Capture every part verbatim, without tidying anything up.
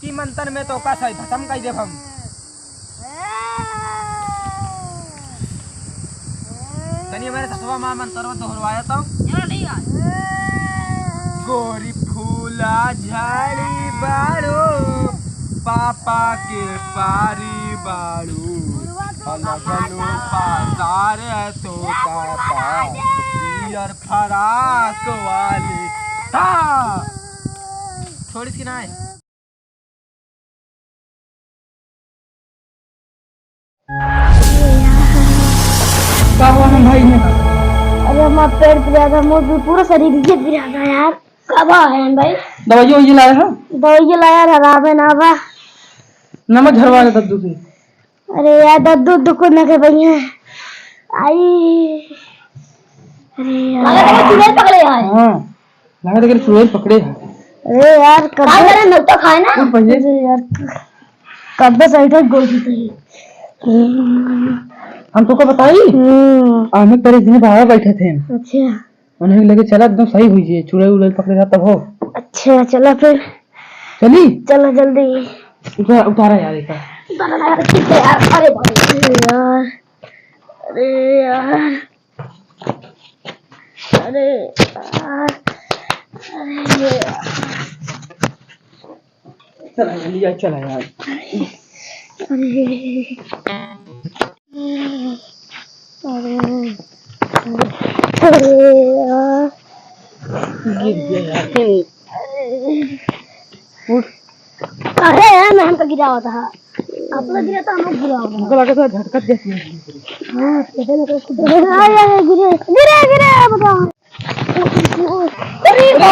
की मंतर में तोका सही खतम कइ देब हम। तनी हमरे ससुआ माँ मंतरवा दोहरवाया तो। गोरी फूला झाड़ी बाड़ू, पापा के पारी बाड़ू, अलगलो पासार तोता पा, पियर फराक वाली। हाँ। छोड़िस कि नाहीं? का हुआ ना भाई ने? अरे, हमारा पेट पिरात है, मुँह भी, पूरा शरीर ये पिरात है यार। का बा है भाई? दवाई वही लाया है? दवाई लाया है, आराम है ना बा। नमक झरवा दे दद्दू से। अरे यार, दद्दू दुको न के भैया। आई। अरे यार। लगा था कि चुड़ैल पकड़े है। हाँ। लगा था कि चुड़ैल पकड़े है। अरे यार, कब का करे नौता खाए ना? तू पहले अरे यार, कब से ऐठा गोल थी। हम तोका बताई? हम्म। आने तेरे इतने बाहर बैठे थे। अच्छा। उन्हें लगे चला एकदम सही हुई है, चुड़ैल उड़ैल पकड़े था तब हो। अच्छा, चला फिर। चली? चला जल्दी। उतार, उतारा यार, एक बार। उतारा यार, ठीक है यार। अरे बाप रे यार। अरे यार। अरे यार। अरे यार। चला यार, लिया, चला यार। अरे। अरे। अरे। अरे यार। गिर गया यार। अरे। उठ। अरे यार, मैं हमका गिरावा था। आप लोग गिरा तो हम लोग गिरावा था। हमको लगा था झटका दे। हाँ, ऐसे में कुछ गिरे, गिरे, गिरे, बताओ। अरे, अरे,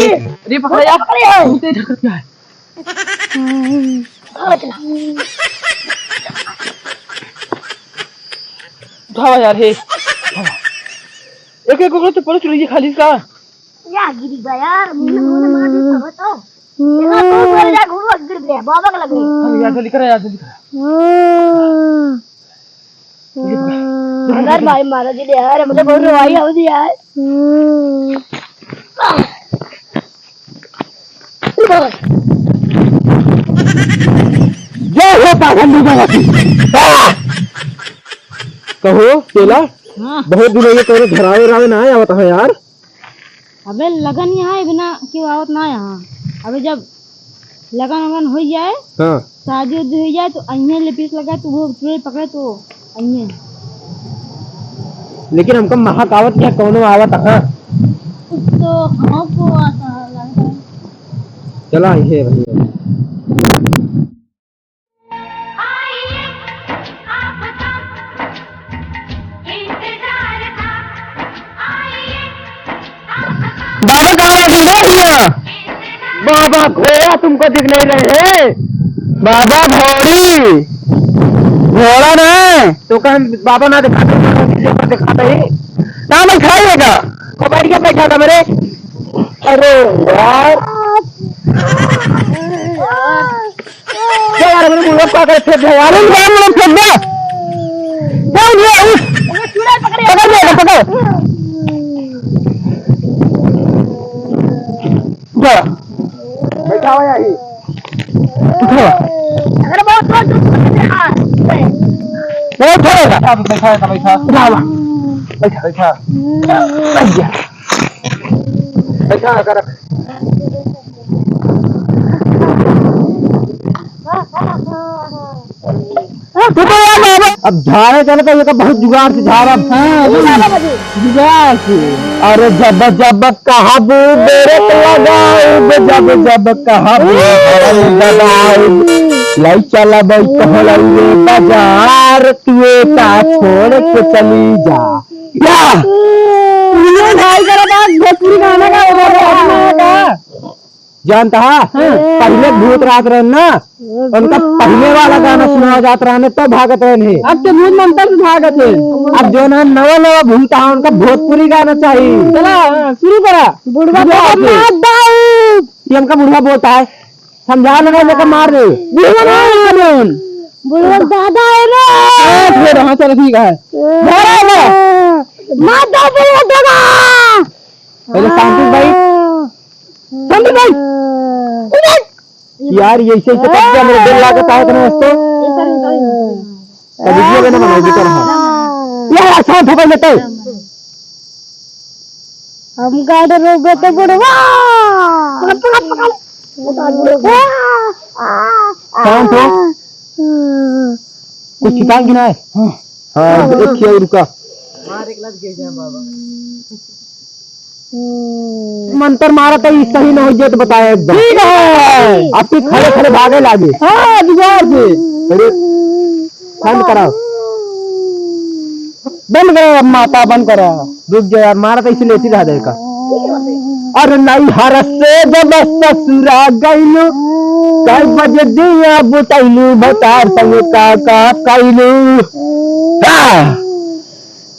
अरे, पकड़ यार। पकड़ यार। तू तेज हरकत क्या है? उठावा यार, हे। एक, एक, एक, तो पलक चुरैया खाली इसका। या गिरी बा यार, मुझे, मुझे मार दी, तब तो। देखो, तू घर जा, घूम, गिर गया, बाबा के लगे। अरे यार, जल्दी करा यार, जल्दी करा। अगर भाई मारा जी यार, मुझे बहुत रोवाई आउदी यार। जय हो पाखंडी बाबा की। आह! कहो, चेला, हाँ। बहुत दिन हो गए, तोरे धरावे रावे ना आवत है यार। अबे लगन यहाँ है, बिना क्यों आवत ना यहाँ। अबे जब लगन वगन होइ जाए, हाँ। शादी उदी होइ जाए, तो अइहें लिपिस लगा, तो वो चुड़ैल पकड़े, तो अइहें। लेकिन हमका महक आवत क्या, कौनो आवत, हाँ। कुछ तो हमको आता है, लगता है। चला, ये भैया। बाबा कहाँ है? बाबा, घोड़ा तुमको दिख नहीं रहे हैं? बाबा, घोड़ी, घोड़ा ना। तो कहाँ बाबा ना दिखाते, दिखाते ही। कहाँ बैठा है का? कबड्डी बैठा था मेरे। अरे यार। जा यार, मेरे मुंह पे आकर फेंक दे यार। अरे यार, मुंह फेंक दे। जा, उठ, उठ। पकड़ ले, पकड़। जा। बैठा हुआ यही। उठो। अरे बहुत जोर से पकड़ ले यार। बहुत जोर से। बैठा, बैठा, बैठा। उठा हुआ। बैठा, बैठा। बैठ जा। बैठा, कर। अब झारे चले तो ये तो बहुत जुगाड़ से झारब। हाँ, जुगाड़ से। अरे जब जब कहबू ब्रेक लगाइब, जब जब कहबू हॉर्न दबाइब, लाई चला बैठ होलैये बाजार, तू एका छोड़ के चली जा। या। ये भाई जरा बात भोजपुरी गाना का, गाना का। जानता है? हाँ। पहिले भूत रहत रहन ना, उनका पहिले वाला गाना सुनावा जात रहने, तब भागत रहन है। अब तो भूत मंतर से भागत है। अब जो ना नवा नवा भूत है, उनका भोजपुरी गाना चाहिए। चला, हाँ, शुरू करा। बुढ़वा बुढ़वा दादा के। मार दो। ये हमका बुढ़वा बोलता है, समझा ना, लेकर मार दे। बुढ़वा ना मार दे। बुढ़वा दादा है ना। ए, फिर, हाँ, चलो, ठीक है। मार दो बुढ़वा दादा। पहले शांति से बैठ। शांति से बैठ। उधर। यार, ये ऐसे, ऐसे कब्जा मेरे दिल लागत है, इतना तो। ये वीडियो लेने वाला है, भीतर है। यार, यार, शांत हो पहले तो। हम गाड़ रोगे तो बुढ़वा। पकड़, पकड़, पकड़। शांत हो। कुछ छिपाएंगे ना है? हाँ। हाँ, एक खिया रुका। मंत्र मारा तो ई सही न होइ जाए तो बताया एकदम। ठीक है। अब तू खड़े खड़े भागे लागे। हाँ, जुगाड़ से। अरे, बंद करा। बंद करा अब माता, बंद करा। रुक जा यार, मारा तो इसे लेती रह देगा। अरे नैहर से जब ससुरा गइलू, कई बजे दिया बुतैलू, भतार संग का का कैलू। हाँ।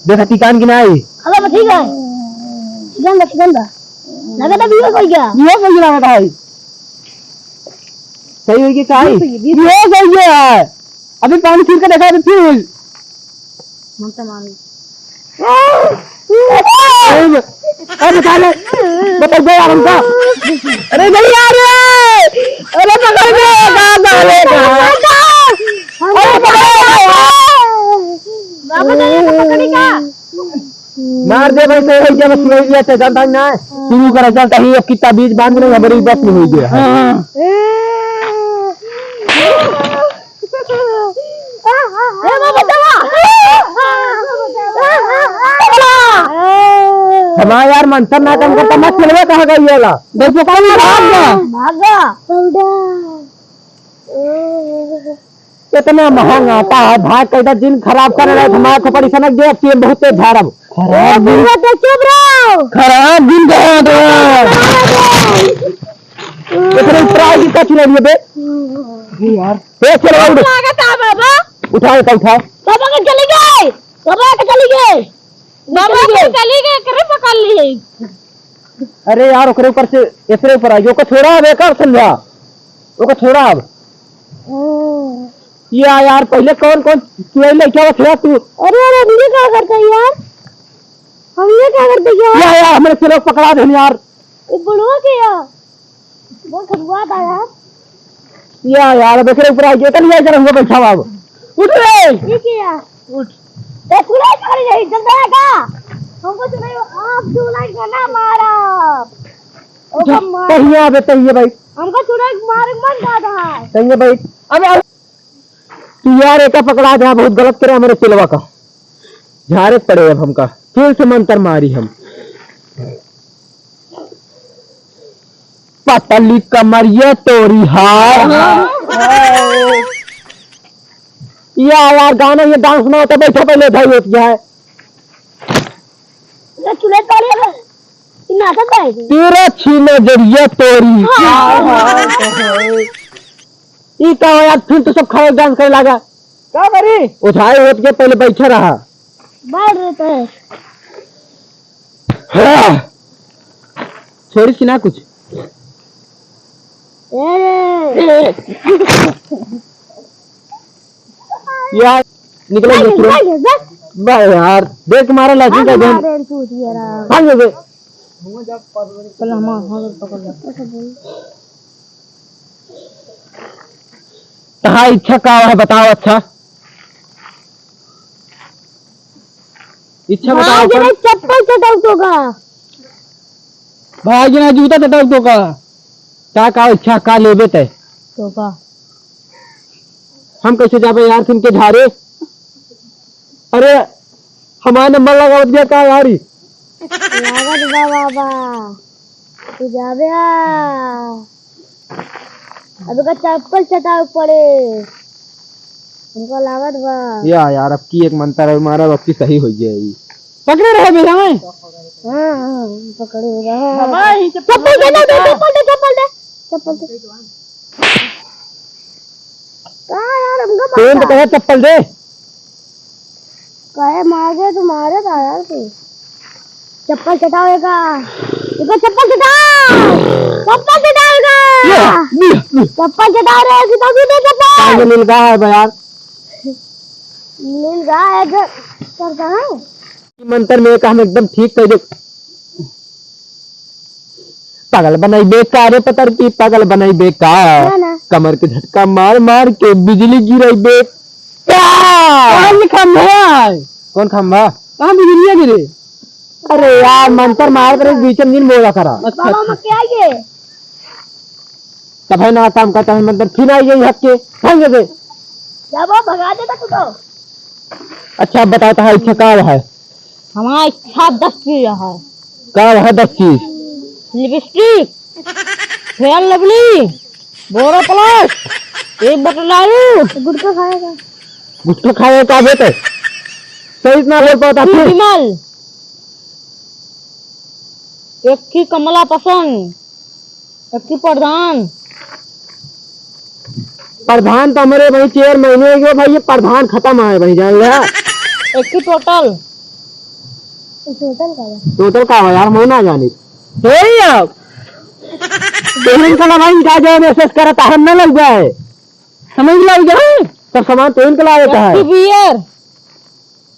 देखा टिकान की ना आई। हेलो, ठीक है। चिकन बा, चिकन बा। लगा था बियो हो गया। बियो हो गया लगा था भाई। सही होई कि का आई? बियो हो गया। बियो हो गया। अभी पानी फिर के देखा, अभी फिर होई। मन तो मारी। अरे, अरे, बता ले। बता दे यार हमका। अरे, नहीं आ रहे। अरे, पकड़ ले, कहाँ जा रहे, कहाँ? अरे, पकड़ ले। बाबा, तो ये तो पकड़ी का? मार दे भाई, सही हो गया, बस वही लिया, चल, जानता ही ना है। शुरू करा, चलता ही, अब कितना बीज बांध रहे, हमारी बस में हो गया। हाँ। ए बाबा, दवा। हमारा यार मंथन ना काम करता, मत चलवे कहाँ गई होला। देखो, कौन भाग गया? भाग गया। इतना महंगा आता है, भाग कैसा दिन खराब कर रहे, हमारा खोपड़ी सनक दे, अब ये बहुत तेज झाड़ब। खराब दिन। ए, चुप रहो। खराब दिन कहाँ था? इतने ऊपर आए कि कचरा लिए बे। अरे यार। ए, चलो, उठ। लागत है बाबा। उठाओ, उठाओ, उठाओ। बाबा के चली गए। बाबा के चली गए। बाबा के चली गए, करे पकड़ लिए। अरे यार, ओकरे ऊपर से, एकरे ऊपर आ गयो। ओको छोड़ा अब, एकर समझा। ओको छोड़ा अब। ओ। या यार, पहले कौन कौन चुड़ैल लेके आवत है तू? अरे यार, हम ये क्या करते हैं यार? हम ये क्या करते हैं यार? या यार, हमरे से लोग पकड़ा दे यार। ये बुढ़वा के यार। बहुत खजुआत आया। या यार, अब एकरे ऊपर आ गया, चल, ये इधर हमको बैठा हुआ अब। उठ रे। ठीक है यार। उठ। ए, तू नहीं पकड़ गई, जल्दी आ जा। हमको तो नहीं, आप दो लाइन का ना मारा। ओका जा, मार। तहिया बे, तहिया भाई। हमको चुड़ैल मारे मन ज्यादा है। तहिया भाई। अबे, अबे। तू यार एका पकड़ा दे, बहुत गलत करे हमरे सिलवा का। झारे पड़े अब हमका। फिर से मंत्र मारी हम। पतली कमरिया तोरी हाय। या यार गाना ये डांस ना होता, बैठा पहले भाई होत जाए। ये चूल्हे पर ये नाचत है। तेरा छीना जरिया तोरी। हाँ। ई का हो यार, फिर तो सब खड़े डांस करे लागा। का करी? उठाए होत के पहले बैठे रहा। बैठ रहते हैं। हाँ। छोड़िस कि ना कुछ? ए। यार, निकल गया तुरंत। भाग, भाग, भाग। बा यार, देख मारा लाठी का भाग, बहन। मारे चूतिया रहा। भाग बे। चल, हम, हम लोग पकड़ लेते हैं। तहार इच्छा का है, बताओ। अच्छा, इच्छा बताओ भाग अपन। रे, चप्पल चटाऊ तो का। भाग ना, जूता चटाऊ तो का। का, का इच्छा, का लेबे तय? तो का। हम कैसे जाबे यार, सुन के झारे? अरे, हमार नंबर लगावत गया का यारी? लागत बा बाबा, तू जाबे आ। अब का चप्पल चटावे पड़े। हमको लागत बा। या यार, अब की एक मंत्र है, मारा अब की सही हो जाए। पकड़े रहे बेरा में। हाँ, हाँ, पकड़े रहे। बाबा, ये चप्पल चप्पल दे, दे, दे, चप्पल दे, चप्पल दे, चप्पल दे। का यार, हमका तेल तो मारा। कहे चप्पल दे। कहे मार दे, तुम्हारे का यार तू। चप्पल चटाओ एका। एका चप्पल चटाओ। चप्पल चटाओ एका। ले, ले, ले। चप्पल चटाओ रे, कितना की दे चप्पल? काहे मिल गया है बे यार? मिल गया है जो करता है। मंत्र में का हम एकदम ठीक कर दे। पागल बनइबे का रे पतर की, पागल बनइबे का? ना, ना। कमर के झटका मार मार के बिजली गिरइबे का? कहाँ लिखा है? कौन खंभा? कहाँ बिजलिया गिरे? अरे यार, मंतर मार करे, बीच में नहीं बोला करा। अच्छा, बाबा, अच्छा। मैं क्या ये? तब है ना काम करता है मंतर, फिर आई यही हक के, भाग से। क्या बाबा, भगा देता तू तो। अच्छा, बताओ तो, हाँ, इच्छा का है? हमारा इच्छा दस चीज है। का है दस चीज? लिपस्टिक, फेयर लवली, बोरोप्लस, एक बोतल दारू। गुटखा खाएगा। गुटखा खाएगा का बेटे? सही इतना बोल पाता एक फिर? विमल, एक ही कमला पसंद, एक ही प्रधान। प्रधान तो हमारे भाई चेयरमैन है, ये भाई ये प्रधान खत्म है भाई, जान लिया। एक ही टोटल। टोटल का है? टोटल का है यार, मैं ना जानी। हे यार। तेहन का ना भाई, जा जाए, मैसेज करता है, हम ना लग जाए। समझ लग जाए। सब सामान तेहन का लाए का है। एक ही बियर।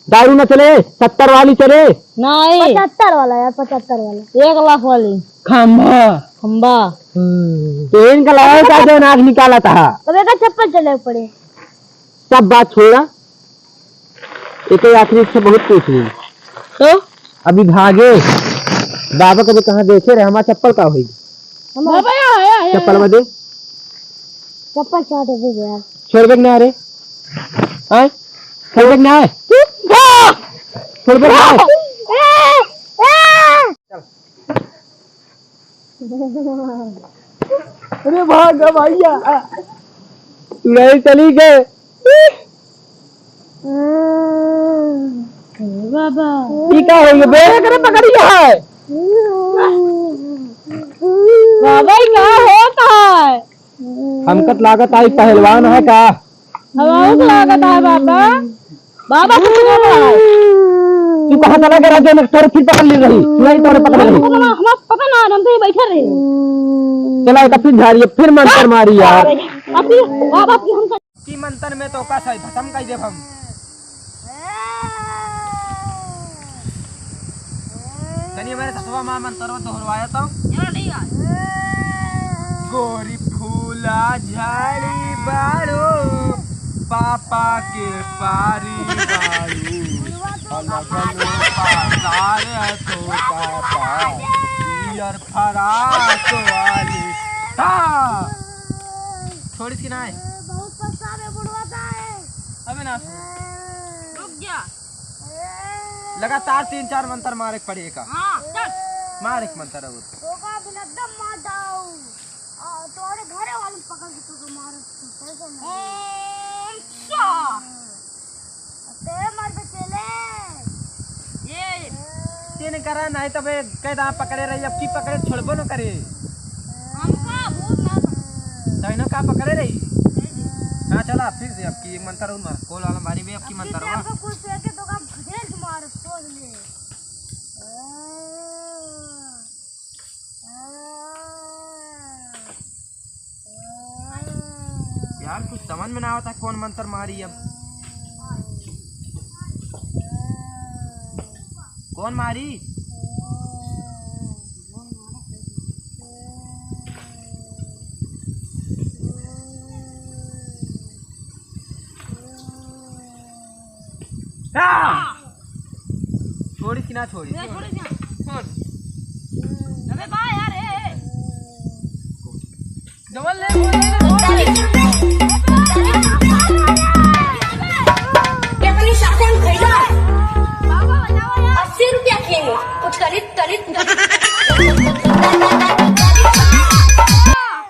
दारू न चले, सत्तर वाली चले। नहीं। पचहत्तर वाला यार, पचहत्तर वाला। एक लाख वाली। खंभा। खंभा। हम्म। तो इनका लगाओ क्या जो नाक निकाला था? अब एक चप्पल चले पड़े। सब बात छोड़ा। एक आखिरी से बहुत पूछ ली। तो? अभी भागे। बाबा कभी कहाँ देखे रहे, हमारा चप्पल का होई? बाबा, यहाँ, यहाँ, यहाँ, चप्पल यहाँ। में दे। चप्पल छोड़ दे यार। छोड़बे के ना रे? आय? छोड़बे के ना है? छोड़बे के ना है? अरे भाग भैया। नहीं चली गए। बाबा। ई का हो गया बे? एकरे पकड़ी है। बाबा, ई का होता है? हमका त लागत आई पहलवान है का? हमका लागत है बाबा। बाबा कुछ ना पड़ा है। तू कहाँ चला गया राजा? तोरे फिर पकड़ ली रही, नहीं तोरे पकड़ रही। हमका पता ना, हम तो ये बैठे रहे। चला एक फिर झाड़िए, फिर मंतर मारी यार। अभी बाबा की हमका की मंतर में तो का सही खत्म कर देब हम। तनी हमारे ससुआ माँ मंतर दोहरवाया तो। चलो ठीक है। गोरी फूला झाड़ी बारू, पापा के पारी बारू, अलग लोग पासार तो पापा, पियर फराक वाली। हाँ। छोड़िस कि नाय? बहुत पछतावे बुढ़वा जाए। अबे ना। रुक जा। लगातार तीन चार मंतर मारे के पड़ी एका। हाँ, चल। मार एक मंतर अब। तोका बिन एकदम मार दाऊ। आ, तोरे घरे वाले पकड़ के तोका मार। कैसे मार? ओम सा। ते मर के चले। ये। तीन करा नहीं तबे कैदा पकड़े रही, अब की पकड़े छोड़बो न करे। हमका भूत ना पकड़े। तैनो का पकड़े रही? हाँ, चला फिर से अब की एक मंतर और मार। कोल वाला मारी बे, अब की मंतर हुआ। हमको कुल फेंके तो का घुसेड़ के मार, सोच ले। यार, कुछ समझ में ना आवता, कौन मंतर मारी अब। कौन मारी? आ! छोड़ी कि ना छोड़ी? ए, छोड़ी ना। छोड़। अबे बा यार, ए, ए। डबल ले, डबल ले, डबल ले। कितनी साबुन खरीदा? अस्सी रुपया किलो। कुछ खरीद, खरीद।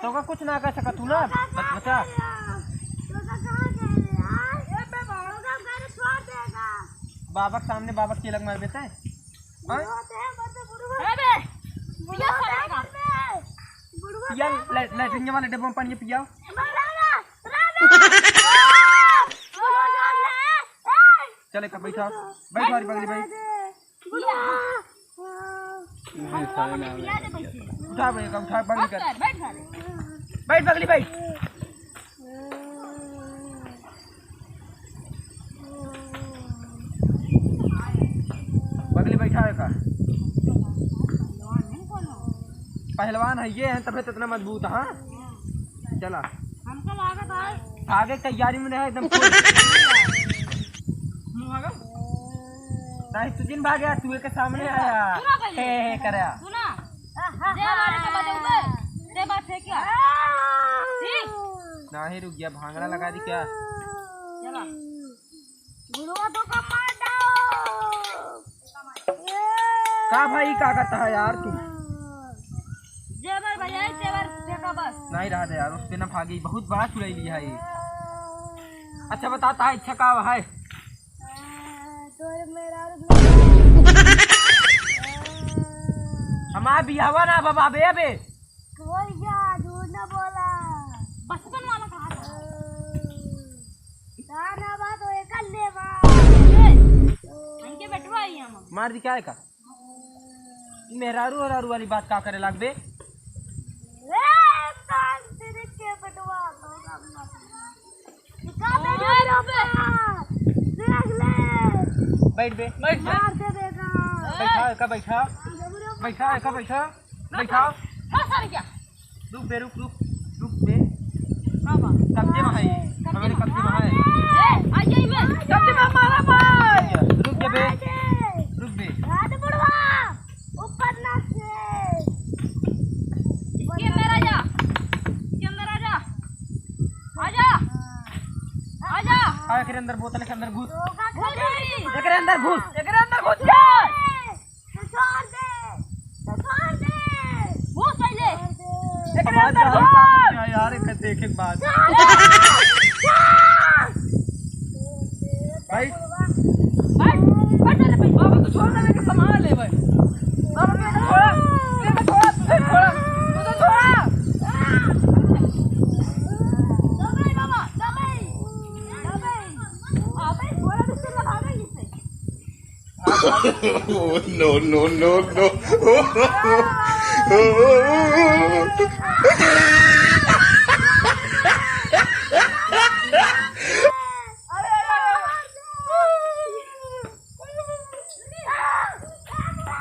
तो का कुछ ना कर सकत तू ना, बच-, बचा। बाबा के सामने बाबा के लग मार देते हैं। हाँ? अरे बे, बुढ़वा। पिया, लै-, लैट्रिन वाले डब्बे में पानी पियाओ। चले का बैठा, बैठ हमारी पगली, बैठ। उठा बे, उठा, पगली कर। बैठ पगली, बैठ। पगली बैठा है का? पहलवान है ये, हैं तबे तो इतना मजबूत, हाँ? चला। हमको लागत है। भागे की तैयारी में रहे एकदम full। मुँह भागो। नहीं, तू जिन भागे, तू के सामने आया। सुना पहले। हे, हे, करे। सुना। जे मारे के बजाऊंगे, ते बात है क्या? ठीक? नहीं, रुक गया, भांगड़ा लगा दी क्या? चला। गुरुआ तो का मार डाओ। का भाई, का करता है यार तू? जेवर बजाई, जेवर फेंका बस। नहीं रहा दे यार, उस पे ना भागी, बहुत बड़ा चुड़ैल है ये। अच्छा बताता है, इच्छा का है? तोर मेरा हमार बियाहवा ना बाबा बे बे। कोई क्या झूठ ना बोला। बचपन वाला कहा था। ताना बात होए कर ले बा। ए, इनके बेटवा आई हम। मार दी क्या है का? मेहरारू और आरू वाली बात का करे लागबे? ए, कान तेरे के बेटवा, तो का बेटवा? देख ले। बैठ बे, बैठ बे। मार दे बेटा। बैठा, का बैठा? बैठा, का बैठा? बैठा। हाँ, सर क्या? रुक बे, रुक, रुक, रुक बे। का बा? कब्जे में है। कब्जे हमारे में? कब्जे में है। ए, आ जाई बे। कब्जे में मारा भाई। रुक जा बे। रुक बे। रात बुढ़वा, ऊपर ना से। इसके अंदर आ जा। इसके अंदर आ जा। आ जा। आ जा। आ, एकरे अंदर बोतल के अंदर घुस। घुस जाई। एकरे अंदर घुस। एकरे अंदर घुस जा। तो छोड़ दे, तो छोड़ दे। वो पहले। एकरे अंदर घुस। यार, एक देखे के बाद। भाई। बैठ, बैठ पहले, बैठ। बाबा, तू छोड़ दे, लेके संभाल ले, भाई। बाबा, तू छोड़ा, तू छोड़ा, तू छोड़ा, तू तो छोड़ा। दबाई बाबा, दबाई, दबाई। अबे, थोड़ा दूर से लगा दे इसे। Oh, no, no, no, no.